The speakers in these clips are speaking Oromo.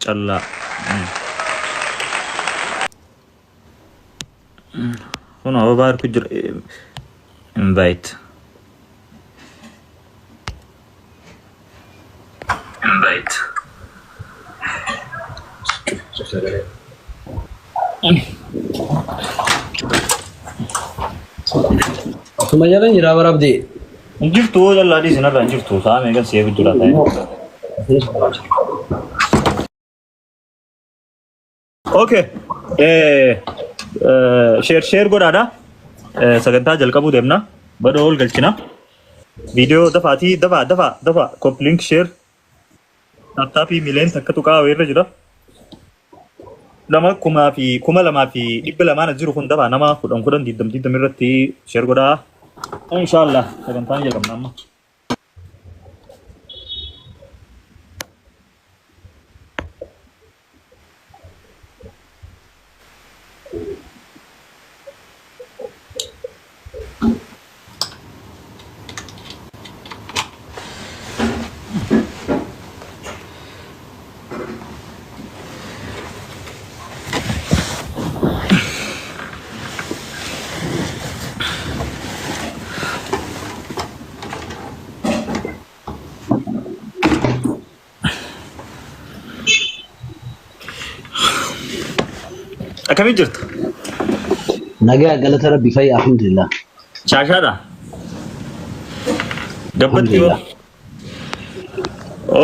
Callaa. Kun ababaa harku jira. Invite. Invite. Suma jalan jira bara abdii. Hin jirtu hoo callaa dhiisin irraa hin jirtu. Sa'a meeqan si eegu jira ta'e. Okay. Share share godhaadha. Sagantaa jalqabuu deemna. Badoo ol galchina. Viidiyoo dafaatii dafaa dafaa dafaa copy link share. Tap tapii mileen takka tuqaa irra jira. Nama kumaa fi 2200 as jiru kun dafaa nama 10 10 20 20 irratti share godhaa. Inshallah sagantaan jalqabna amma. Akkamii jirta? Nagaa galata rabbi fayya alhamdulillah. Shaashaadha? Gabbatti yoo? Alhamdulillah.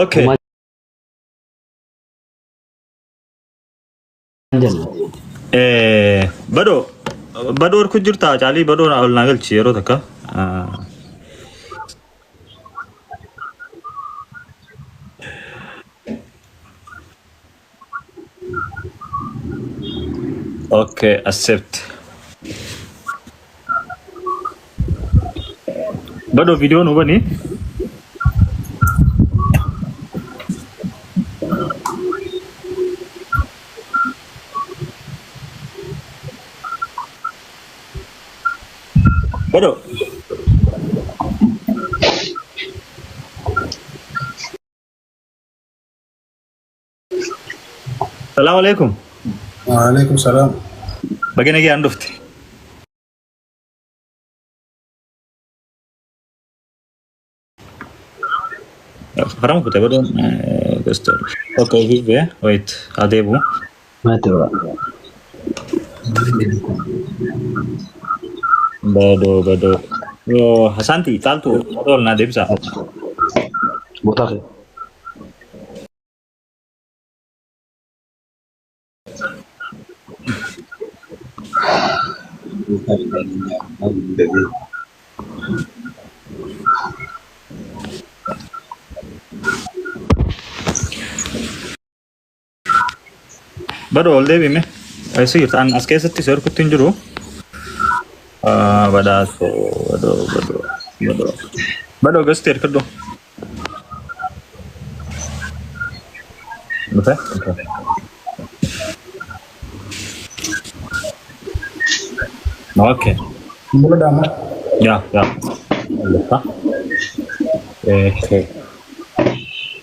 Okay. Homaa jenna. Badoo badoo harku jirta caalii badoo ol naa galchi yeroo takka. Okay, accept. Badoo viidiyoo nu bani. Badoo. Salaamu alaikum. Waalaikum salaam. Baga nagaan dhufte. Haram kute badoon gosto. Okay, hibe. Wait, adeebu. Maatti bara. Badoo badoo. Yoo Hasanti caaltu badoo ol naa deebisa. Botaa kee. Badoo ol deebime. Eessa jirta? An as keessatti si harkutti hin jiru. Badhaasoo badoo badoo badoo. Badoo gosti hirkadhu. Dhufe? Okay. Okay. Mul'ata. Yaa yaa. Mul'ata. Okay.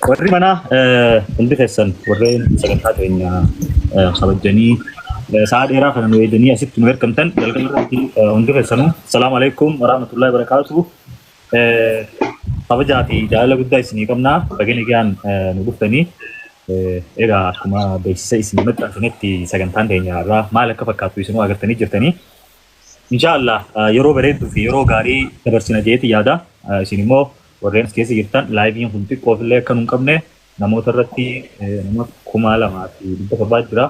Warri manaa hundi keessan warreen sagantaa keenya kabajanii sa'a dheeraa kana nu eeganii asitti nu ergamtan jalqaba irratti hundi keessanuu salaamu alaikum warahmatullahi wabarakatuh. Kabajaa fi jaalala guddaa isinii qabnaa baga nagaan nu dhuftanii egaa akkuma beeksisa isinii maxxansinetti sagantaan keenya irraa maal akka fakkaatu isinuu agartanii jirtanii. Inshaallah yeroo bareedduu fi yeroo gaarii dabarsina jeeti yaada. Isin immoo warreen as keessa jirtan laayiviin kun xiqqoof illee akka nu hin qabne namoota irratti nama 2700 jira.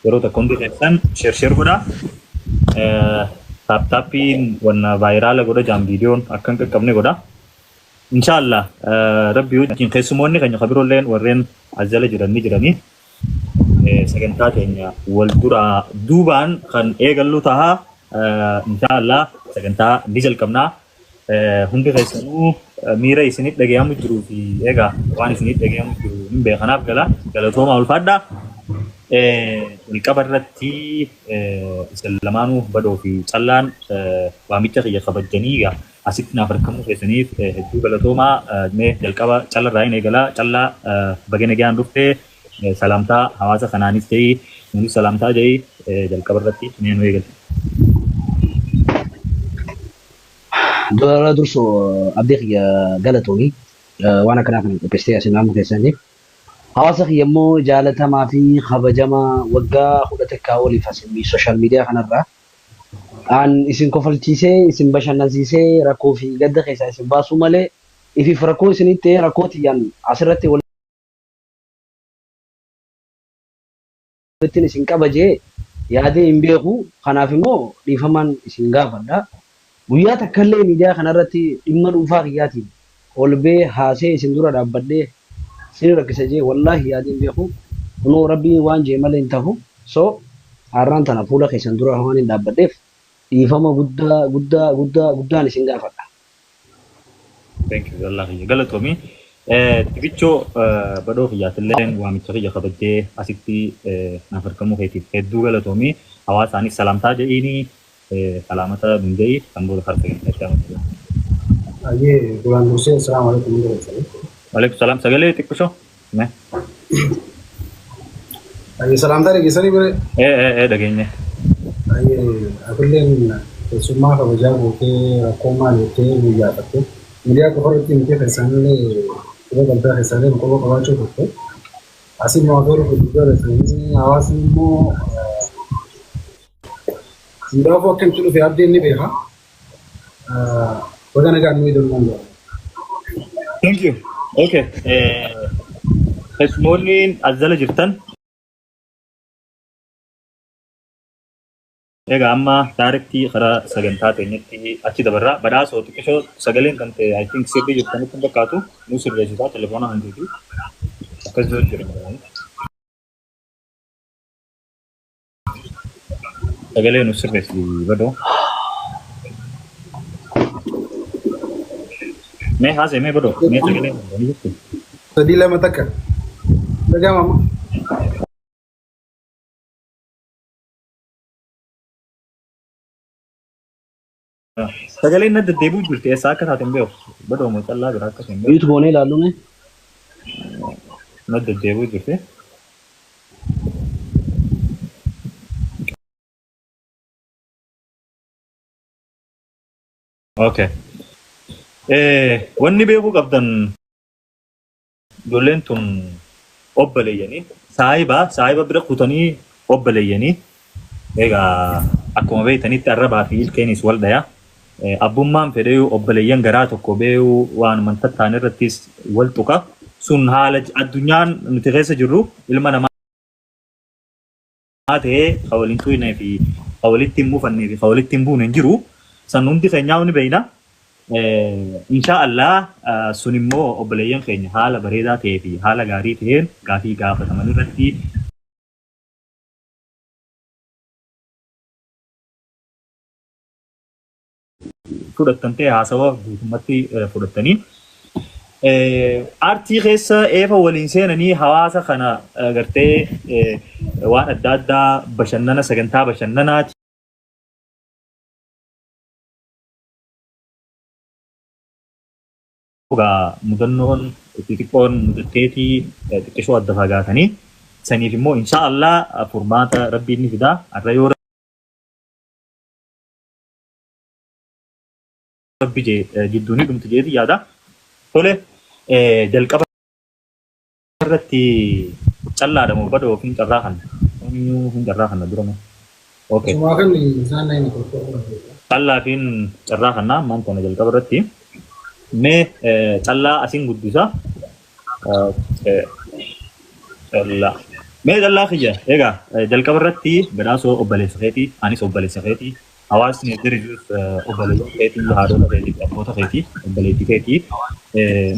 Yeroo takka hundi keessan share share godhaa. Tap tappiin wanna vaayiraala godha jaan viidiyoon akka hin qaqqabne godha. Inshaallah rabbi wajjin keessumoonni keenya kan biroolleen warreen as jala jiran ni jiranii. Sagantaa keenya wal duraa duubaan kan eegallu taha. Inshaallah sagantaa ni jalqabnaa. Hundi keessanuu miira isinit dhagayamu jiruu fi egaa waan isinit dhagayamu jiru hin beekanaaf gala galatoomaa ulfaadhaa. Jalqaba irratti isin lamaanuu badoo fi callaan waamicha kiyya kabajjanii egaa asitti naaf argamuu keessaniif hedduu galatoomaa. Mee jalqaba calla irraa hin eegalaa. Callaa baga nagaan dhuftee Salaamtaa hawaasa kanaanis ta'ii nunis salaamtaa jedhii jalqaba irratti mee nu eegalte. Dura dursoo abdii kiyya galatoomii waan akkanaa kana qopheessitee asin naannoo keessaniif. Hawaasa kiyya immoo jaalatamaa fi kabajamaa waggaa 11 oliif asin social media kanarraa an isin kofalchiisee isin bashannansiisee rakkoo fi gadda keessaa isin baasuu malee ifiif rakkoo isinitti ta'e rakkoo tiyyaan asirratti walittiin isin qaba jee yaadee hin beeku. Kanaaf immoo dhiifamaan isin gaafadha. Guyyaa takkallee miidiyaa kanarratti dhimma dhuunfaa kiyyaatiin ol bee haasee isin dura dhaabbadhee isin rakkisa jee wallaahi yaadee hin beeku. Kunoo rabbiin waan jee malee hin tahu. So har'aan tana fuula keessan dura waan hin dhaabbadheef dhiifama guddaa guddaa guddaa guddaan isin gaafadha. Thank you Allah kiyya galatoomii. Xixiqqoo badhoo kiyyaatillee waamicha kiyya kabajjee asitti naaf argamuu keetiif hedduu galatoomii. Hawaasaanis salaamtaa jedhiini salaamata nun jedhi kan booda harka keenyatti amatu. Ayyee duraan dursee assalaamu alaikum hundi keessanii. Waalaikum salaam sagalee xiqqishoo. Mee. Ayyee salaamtaa dhageessanii bire. Dhageenye. Ayyee atilleen keessummaa kabajaa gootee rakkoo maal jettee nu gaafatte. Miidiyaa qofa irratti miti keessanillee quba qalbii keessanillee quba qabaachuu turte. Asii immoo afeeruu fi dubbii hawaasni immoo hundaafuu akka itti dhufe abdiin ni beeka. Baga nagaan nuyi danda'an jira. Thank you. Okay. Keessummoonni as jala jirtan. Egaa amma directly karaa sagantaa teenyatti achi dabarraa. Badhaasoo xiqqishoo sagaleen kan ta'e I think sirrii jirtanitti hin fakkaatu. Nu sirreessisaa telefoona hantiiti. Akkas jiru jira. Sagalee nu sirreessi badoo. Mee haasee mee badoo mee sagalee ni jirtu. 3 2 1. Dhaga'ama. Sagaleen na deddeebi'u jirti eessaa akka taate hin beeku. Badoo moo callaa biraa akka hin beeku. Mute goonee ilaallume. Na deddeebi'u jirti. Okay. Wanni beekuu qabdan ijoolleen tun obboleeyyanii saahiba bira kutanii obboleeyyanii egaa akkuma beektanitti arrabaa fi ilkeenis wal dhaya. Abbummaan fedhee obboleeyyan garaa tokko beeku waan mantattaan irrattis wal tuqa. Sun haala addunyaan nuti keessa jirru ilma namaa ta'ee ka waliin tuynee fi ka walitti hin mufannee fi ka walitti hin buune hin jiru. San hundi keenyaa ni beekna. Insha Allah sun immoo obboleeyyan keenya haala bareedaa ta'ee fi haala gaarii ta'een gaafii gaafataman irratti fudhattan ta'e haasawa guutummaatti fudhattanii. Aartii keessa eefa waliin seenanii hawaasa kana gartee waan adda addaa bashannana sagantaa bashannanaati. Egaa mudannoon xixiqqoon mudatteetii xiqqishoo adda fagaatanii saniif immoo insha Allah furmaata rabbiin ni fidaa. Har'a yoo rabbi jee jidduu ni dhumti jeeti yaada. Tole jalqaba irratti callaadha moo badoo hin carraa kana? Hin carraa kana dura moo? Okay. Sumaa kan isaan na hima tokko. Callaa fi carraa kana ammaan tana jalqaba irratti mee callaa asiin guddisa. Callaa. Mee callaa kiyya egaa jalqaba irratti badhaasoo obboleessa keetii anis obboleessa keetii hawaasni jira jirus obboleessa keetii haadhota keetii abboota keetii obboleettii keetii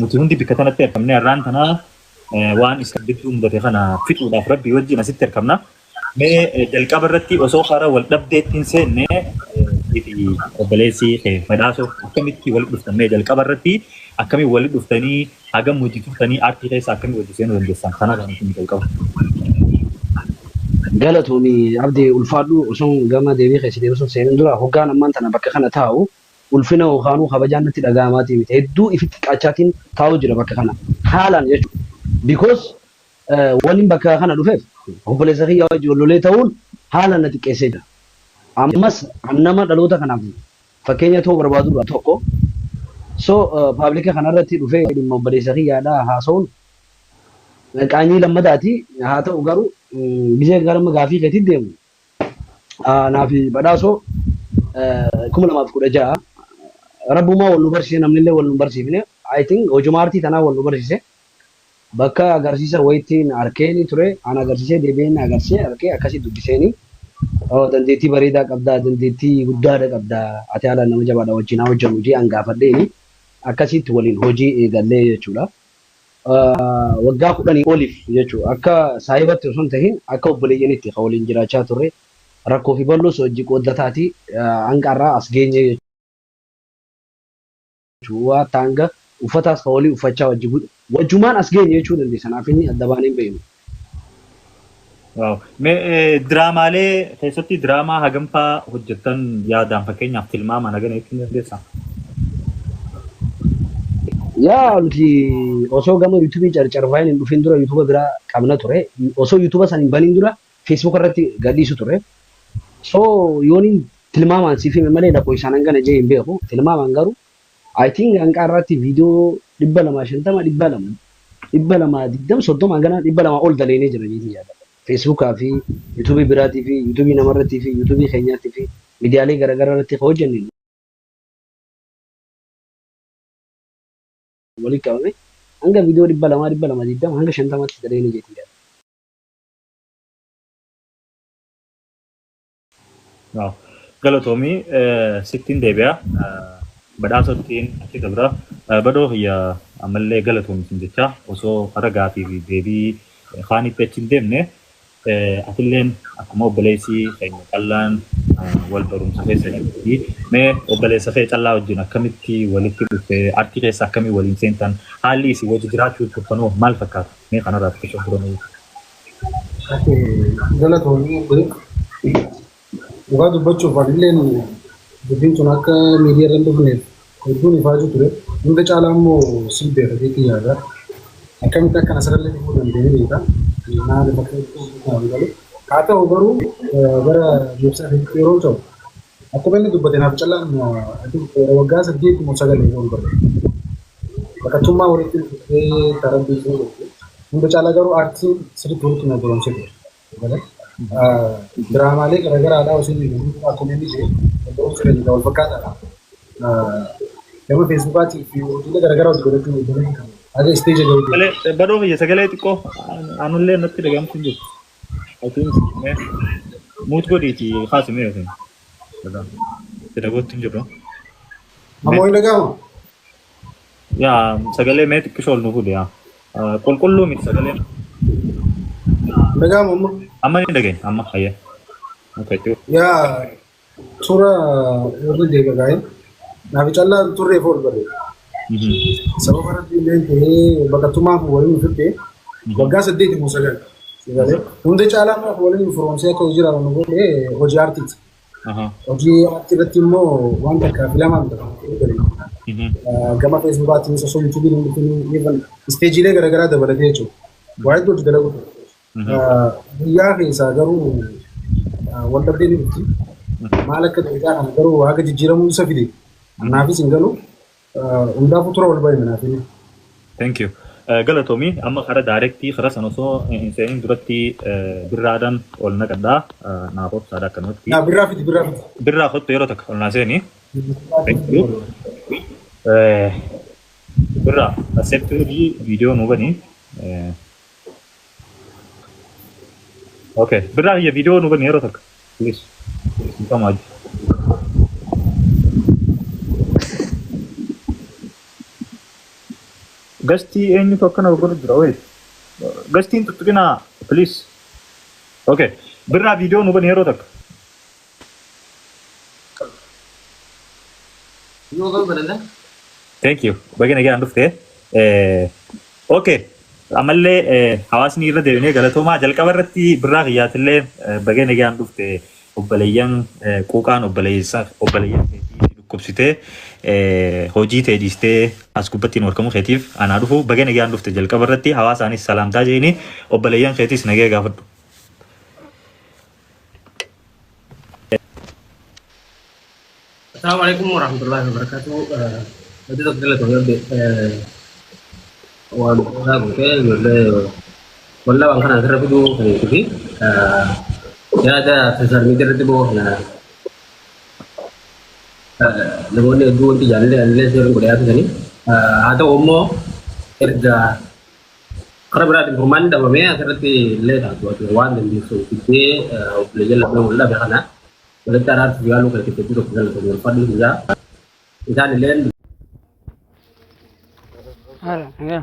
nuti hundi bakka kanatti argamne har'aan tana waan isa gidduu mudate kana fixuudhaaf rabbii wajjin asitti argamna. Mee jalqaba irratti osoo karaa wal dhabdeetti hin seenne fi obboleessi kee badhaasoo akkamitti walitti dhuftan mee jalqaba irratti akkamitti walitti dhuftanii hagam hojii turtanii aartii keessa akkamitti hojii seenuu dandeessan kana kan isin jalqaba. Galatoomii abdii ulfaadhu osoo gama deebii keessa deebisuuf seenan dura hoggaan ammaan tana bakka kana taa'u ulfina yookaanuu kabajaan natti dhaga'amaatii miti hedduu ifitti qaachaatiin taa'u jira bakka kana haalaan jechuudha. Because Waliin bakka kana dhufeef obboleessa kiyya wajji wal lolee ta'uun haala na xiqqeessee jira. Ammas nama dhaloota kanaaf fakkeenya ta'uu barbaadudha tokko. So public kanarratti dhufee dhimma obboleessa kiyyaadhaa haasa'uun qaanyii lammataati. Haa ta'u garuu gisee garma gaafii keetti deemu. Naafi badhaasoo 2016 rabbumaa wal nu barsiise, namnillee wal nu barsiifne. I think hojuma aartii tanaa wal nu barsiise. Bakka agarsiisa wayittiin arkeeni ture, an agarsiisee deebi'een agarsiisee arkee akkasii dubbiseeni. Dandeettii bareedaa qabdaa, dandeettii guddaadha qabdaa, ati haala nama jabaadha, wajjin haa hojjennu hojii an gaafadheeni akkasitti waliin hojii eegallee jechuudha. Waggaa 10 oliif jechuudha. Akka saahibatti osoo hin tahin akka obboleeyyanitti kan waliin jiraachaa turre, rakkoo fi bal'oos hojii qooddataati hanga har'aa as geenye jechuudha. Hanga uffataas kan walii uffachaa wajjumaan as geenye jechuu dandeessa. Kanaaf inni adda baanee hin beeknu. Wow. Mee diraamaalee keessatti diraamaa hagamfaa hojjettan yaadaan, fakkeenyaaf tilmaamaan hagana jechuu dandeessaa? Yaa, nuti osoo gama yuutuubii carcarfaayin hin dhufin dura yuutuuba biraa qabna ture. Osoo yuutuuba san hin banin dura feesbuuk irratti gadhiisu ture. So yooniin tilmaamaan siif hime malee lakkoofsaan hangana jee hin beeku. Tilmaamaan garuu I think hanga irratti viidiyoo 250, 200, 220, 30, hangana 200 ol daleenee jira jeetii yaada. Feesbuukaa fi yuutuubii biraatii fi yuutuubii namarrattii fi yuutuubii keenyaatii fi miidiyaalee garaagaraa irratti hojjenne walitti qabame hanga viidiyoo 200, 220 hanga 50tti daleenee jeetii yaada. Wow. Galatoomii, sittiin deebi'a. Badhaasottiin achi dabra. Badoo kiyya, ammallee galatoomi sin jecha. Osoo karaa gaafii fi deebii kaanitti achi hin deemne, atilleen akkuma obboleessi keenya callaan wal barumsa keessa jirti. Mee obboleessa kee callaa wajjin akkamitti walitti dhufte? Artii keessa akkamii waliin seentan? Haalli isin wajji jiraachuu turtanoo maal fakkaata? Mee kanarraa xiqqoo turanii. Galatoomii, dhugaa dubbachuuf anilleen dubbiin tun akka miidiyaa irra hin dhufneef hedduun ifaajuu ture. Hunda caalaa immoo si beeka jeetii yaada. Akkamitti akka asirrallee dhufuu dandeenye beeka. Maaliif akka dhufuu galu. Haa ta'u garuu gara ibsaa keessatti yeroo ta'u, akkuma inni dubbate, naaf callaan waggaa 8 moo 9 ol bare. Baqattummaa walitti dhufee tarabbii fi hunda caalaa garuu aartiin sirriitti walitti na goromsee ture. Diraamaalee garaagaraadhaa osoo inni akkuma inni jedhe barumsa keenya wal fakkaataadha. Gama feesbuukaatii fi hojiilee garaagaraa hojii godhachuu godhachuu qabu. Haga isteeja gahuu. Sagalee badoo kiyya, sagalee xiqqoo anullee natti dhagahamtu hin jirtu. I think mee mute godhiiti kaasi mee yookiin. Dagootti hin jiru. Ammoo hin dhagahamu. Yaa, sagalee mee xiqqishoo ol nu fuudhe yaa. Qulqulluu miti sagaleen. Hin dhagahamu amma. Amma ni dhageenya amma, hayyee. Okay, itti Yaa, suura irra deega gaa'e. Naaf callaa turree fool barre. Sababa rabbii illee ta'ee baqattummaan kun waliin fidde waggaa 8 moo 9. Hunda caalaa immoo waliin firoomsee akka hojii raawwannu godhe hojii aartiiti. Hojii aartii irratti immoo waan takkaa fi lamaan tokko godhe. Gama feesbuukaatiin, osoo yuutuubiin hin dhufin, even isteejiilee garaagaraa dabalatee jechuudha. Waa hedduu hojii dalagu ture. Guyyaa keessaa garuu wal dhabdee ni dhufti. Maal akka ta'e kana garuu haga jijjiiramuu isa fide. Naafis hin galu. Hundaafuu tura wal bahe naaf inni. Thank you. Galatoomii, amma karaa direct karaa sana osoo hin seenin duratti birraadhaan ol naqadhaa. Naaf obsaadha akkanumatti. Naa birraa fidi, birraa fidi. Birraa kottu, yeroo takka ol naa seeni. Thank you. Birraa, accept viidiyoo nu bani. Okay. Birraa kiyya, viidiyoo nu bani yeroo takka. Please. Come on. Gastii eenyutu akkana godhu jira? Wait. Gastiin tuttuqinaa, please. Okay. Birraa, viidiyoo nu bani yeroo takka. Yoo garuu bananda. Thank you. Baga nagaan dhufte. Okay. Ammallee hawaasni irra deebinee galatoomaa. Jalqaba irratti birraa kiyyaatillee baga nagaan dhufte. Obboleeyyan quuqaan obboleessa obboleeyyan keetii. Dhukkubsitee hojii tee dhiistee as gubbatti nu argamuu keetiif anaa dhufu, baga nagaan dhufte. Jalqaba irratti hawaasaanis salaamtaa jeeni, obboleeyyan keetiis nagee gaafadhu. Assalamu alaikum warahmatullahi wabarakatuh. Hojii tokko jala tokko waan bu'uuraa gootee ijoollee wallaa waan kana asirra fiduu kan fi yaada social media irratti ba'uu kana namoonni hedduu wanti jaalallee jaalallee seerri godhee haasisanii haa ta'u immoo erga karaa biraatiin furmaanni dhabamee asirratti illee taatu ati waan dandeessu fiddee obboleeyyan lameen wal dhabe kana walitti araarsuuf yaaluu kan keessatti tokko galatoomi ulfaadhu isaa isaan illee. Hala, nagaa.